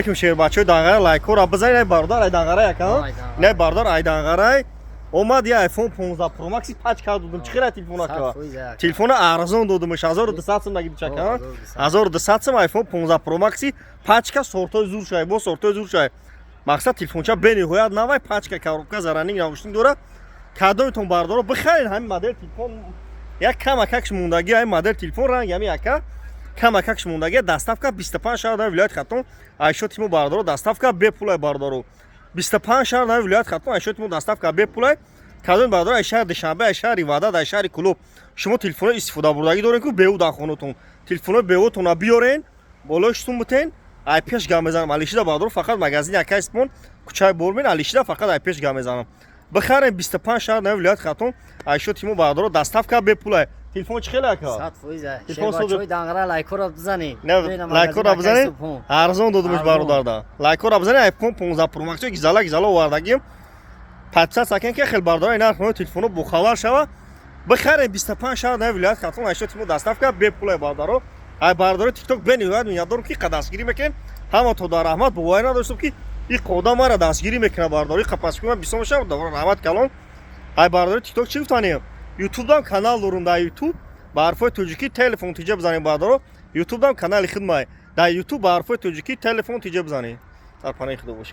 Алейкум, шербачаҳои Данғара, лайкҳоро бизанед. Ай бародар, ай Данғара яка, не бародар, ай Данғарай омад. Я iPhone 15 Pro Max пачка додум. Чӣ хела телефон, ака? Телефона арзон додумш, 1200 сум нагиди, чака, 1200 сум. iPhone 15 Pro Max пачка, сортои зур шай, бо сортои зур шай. Мақсад, телефонча бениҳоят навай, пачка, коробка, заранник, наушник дора. Кадомитон, бардоро, бихаред ҳамин модел телефон? Як камакакш мондагӣ ҳамин модел телефон, ранги ҳамин яка камакакш мондагӣ. Доставка 25 шаҳр дар вилояти Хатлон айшоти мо, бардоро, доставка бепулай. Бардоро, 25 шаҳр дар вилояти Хатлон айшоти мо доставка бепулай. Кадоми бардоро, ай шаҳри Душанбе, ай шаҳри Ваҳдат, ай шаҳри Кӯлоб шумо телефонҳои истифодабурдагӣ дорем, ку беу дар хонатон, телефонҳои беотона биёрен, болои сум битен, ай пеш гап мезанам. Алишида, бардоро, фақат магазини акай Спон, кӯчаи Бормен, алишида фақат ай пеш гап мезанам. Бихарем, 25 шаҳр дар вилояти Хатлон айшоти мо, бардоро, доставка бепулай. Телефон чӣ хеле, ака? 100%. Шербачаҳои Данғара, лайкҳоро бизанед. Лайкҳоро бизанед, арзон додумш, бародарда. Лайкҳоро бизанед. iPhone 15 Pro Max гизала гизала овардагим. Подписаться кен, ки хел бардора нархҳои телефонҳо бохабар шава. Бихарем, 25 шаҳр дар вилояти Хатлон айшоти мо доставка бепулай. Бардоро, ай бардори ТикТок бениҳоят миннатдорам, ки дастгирӣ мекунед. Ҳама то дар раҳмат. Боварӣ надоштам, ки ин одам мара дастгирӣ мекунад. Бардори қапаскӯ бисёр мешавам. Раҳмат калон, ай бардори ТикТок. Чӣ гуфтанем? Ютубдам канал дорум, дар Ютуб ба ҳарфҳои тоҷикӣ телефон тиҷа бизанем. Бардоро, Ютубдам канали хидмай, дар Ютуб ба ҳарфҳои тоҷикӣ телефон тиҷа бизанем. Дар панаи Худо бошед.